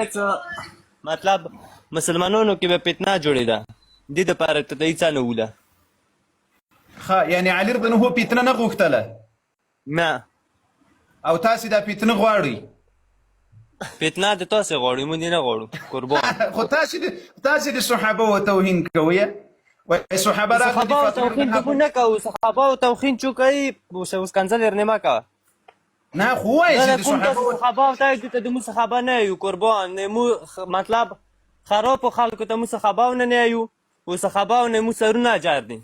هیڅ مطلب مسلمانانو کې به فتنه جوړېده، دې دپاره ته هیڅ نه وله. ښه، یعنی علي رضی الله عنه فتنه نه غوښتله؟ نه. او تاسو دا فتنه غواړئ؟ فتنه د تاسو غواړو، موږ نه غواړو قربان. خو تاسو د صحابه و توهین کوئ. وای صحابه راغلي صحابه توهین د نه کوو، صحابه توهین چو کوي اوس کنځل نه ما کا. نه خو وای چې د صحابه ته د مو صحابه نه یو قربان، نه مو مطلب خراب خلکو ته مو صحابه نه یو، او صحابه نه مو سرونه جار دي.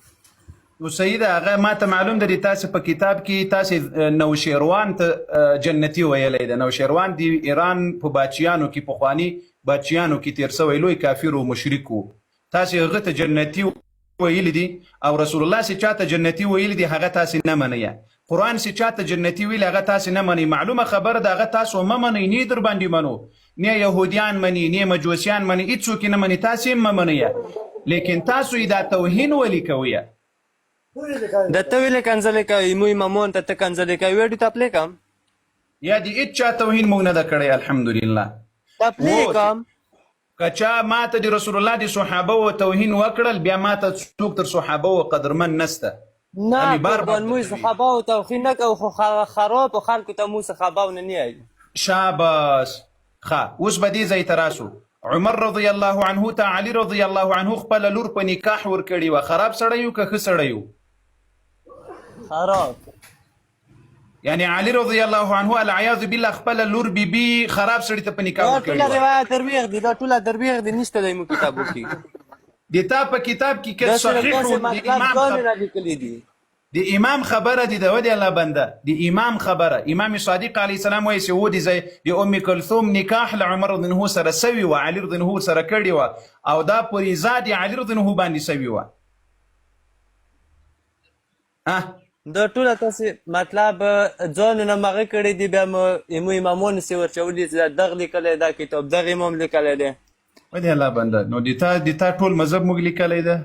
نو صحیح ده، هغه ما ته معلوم ده. تاسو په کتاب کې تاسو نوشیروان ته جنتی ویلی ده. نوشیروان دی ایران په باچیانو کې، پخواني باچیانو کې تیر سوی لوی کافر او مشرک وو. تاسو هغه ته جنتی ویلی دي، او رسول الله سي چاته جنتی ویلی دي هغه تاسو نه منئ. قرآن سي چاته جنتی ویلی هغه تاسو نه منئ. معلومه خبره ده، هغه تاسو مه منئ، نه در باندې منو، نه يهوديان مني، نه مجوسیان مني، هیڅوک نه مني، تاسو هم مه منئ. لیکن تاسو یې دا توهین ولې کوئ؟ د ته ویلې کنځلې کوي، مو امامون ته ته کنځلې کوي، ویډیو ته پلی کم. یا دې هیڅ چا توهین موږ نه ده کړی، الحمدلله. ته پلی کم. که چا ماته د رسول الله د صحابه و توهین وکړل، بیا ماته څوک تر صحابه و قدرمن نسته. نه قربان، موږ صحابه و توهین نه کوو، خو خراب خلکو ته مو صحابه نه نه یو. شاباس. ښه، اوس به دې ځای ته راسو. عمر رضی الله عنه ته علي رضی الله عنه خپله لور په نکاح ورکړې وه. خراب سړی یو که ښه سړی یو؟ خراب. یعنی علي رضی الله عنه العیاذ بالله خپله لور بی بی خراب سړي ته په نکاح ورکړې وه. دا ټوله روایت درویغ دي، دا ټوله درویغ دي، نشته دی مو کتابو کې. د تا په کتاب کې که صحیح د امام خبره دی، د ودی الله بنده، د امام خبره، امام صادق علی السلام وایي چې ودی ځای د ام کلثوم نکاح له عمر رضی الله سره سوی و، علی رضی الله سره کړی و، او دا پر رضا د علی رضی الله باندې سوی و. دا ټوله تاسو مطلب ځانونه مغه کړی دی، بیا مو امامانو سی ورچولي چې دا دغه لیکلی دا کتاب دغه امام لیکلی دی. ودی الله بنده، نو د تا ټول مذهب موږ لیکلی ده.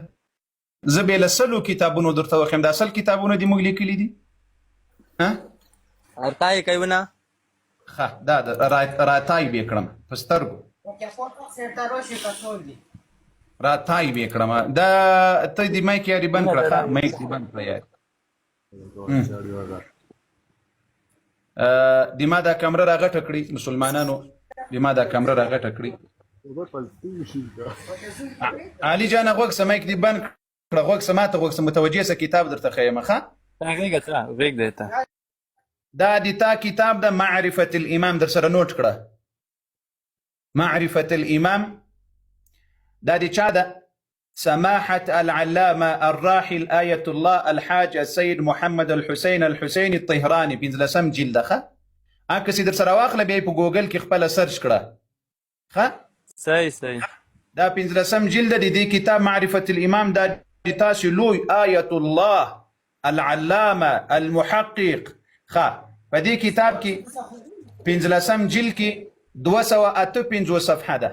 زه بې له سلو کتابونو درته وښیم، دا سل کتابونه دې موږ لیکلي دي. ها ارتای کوي نه؟ ښه، دا راتای به کړم په سترګو، راتای به کړم. دا ته دې مایک یاري بند کړه. ښه، مایک دې بند کړه یاري. د ما دا کمره راغټه کړي مسلمانانو، د ما دا کمره راغټه کړي. علي جانه غوږ سه، مایک دې بند کړه، غوږ سه، ماته غوږ سه، متوجه سه، کتاب درته ښیم. ښه، غېږه څه غېږ دی ته. دا د تا کتاب د معرفت الامام در سره نوټ کړه. معرفت الامام دا د چا ده؟ سماحة العلامة الراحل آية الله الحاج السيد محمد الحسين الحسين الطهراني، پنځلسم جلد ده. ښه، هکسې در سره واخله، بیا یې په ګوګل کې خپله search کړه. ښه، صحیح صحیح. دا پنځلسم جلد د دې کتاب معرفت الامام، دا د تاسو لوی آیت الله العلامه المحقق. ښه، په دې کتاب کې پنځلسم جلد کې 258 صفحه ده.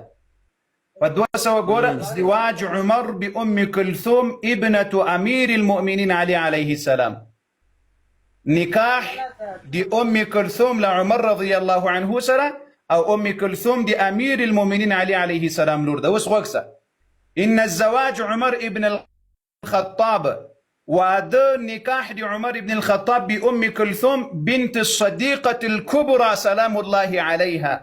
په 200 ګوره، ازدواج عمر بأم کلثوم ابنة امیر المؤمنین علی علیه السلام. نکاح د ام کلثوم له عمر رضی الله عنه سره، او ام کلثوم د امیر المؤمنین علی علیه السلام لور ده. اوس غوږ سه، ان الزواج عمر ابن الخطاب، واده نکاح د عمر ابن الخطاب بأم کلثوم بنت الصدیقة الكبرى سلام الله عليها،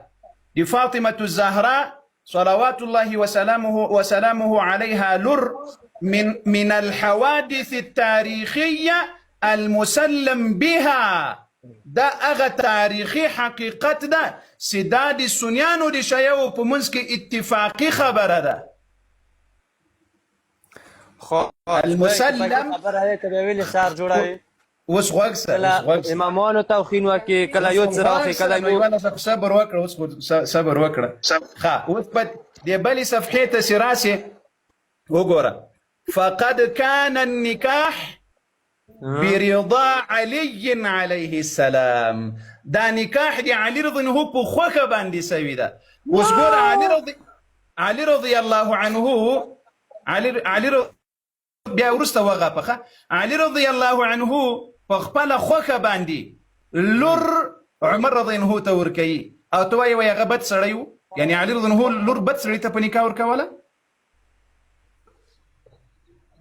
د فاطمة الزهراء صلوات الله وسلامه عليها لور، من الحوادث التاريخية المسلم بها. دا هغه تاریخي حقیقت ده چې دا د سنیانو د شیعو په منځ کې اتفاقي خبره ده. خو المسلم خبره ده که بیا ویلې شهر جوړوي. اوس غوږ سه، اوس غوږ سه. امامانو توهین وکړي، کله یو څه راوخي، کله یو. صبر وکړه، اوس خو صبر وکړه. ښه، اوس په دې بلې صفحې ته چې راسې وګوره، فقد كان النکاح برضا علي عليه السلام. دا نکاح دی علي رضی الله په خوښه باندې سوی ده. اوس ګوره، علي رضی الله عنه، علي بیا وروسته وغپخه، علي رضی الله عنه په خپله خوښه باندې لور عمر رضی الله ته ورکوي، او ته وایې وایي هغه بد سړی و. یعنی علي رضی الله عنه لور بد سړي ته په نکاح ورکوله؟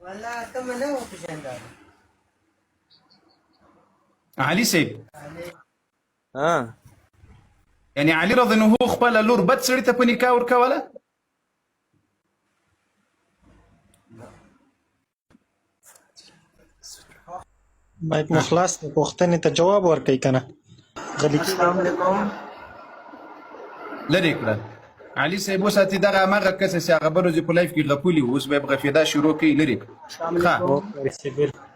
والله ته مې نه وپېژنده. علي صاحب، ها. یعنی علي رضی الله عنه خپل لور بد سړي ته په نکاح ورکوله؟ مایک مو خلاص دی، پوښتنې ته جواب ورکړئ کنه غلي. السلام علیکم. لرې کړه علي صاحب وساتي دغه هماغه کس چې هغه بل ورځ په لایف کې غپولي، اوس به یې غفېدا شروع کوي. لرې کړه. السلام ښه. علیکم.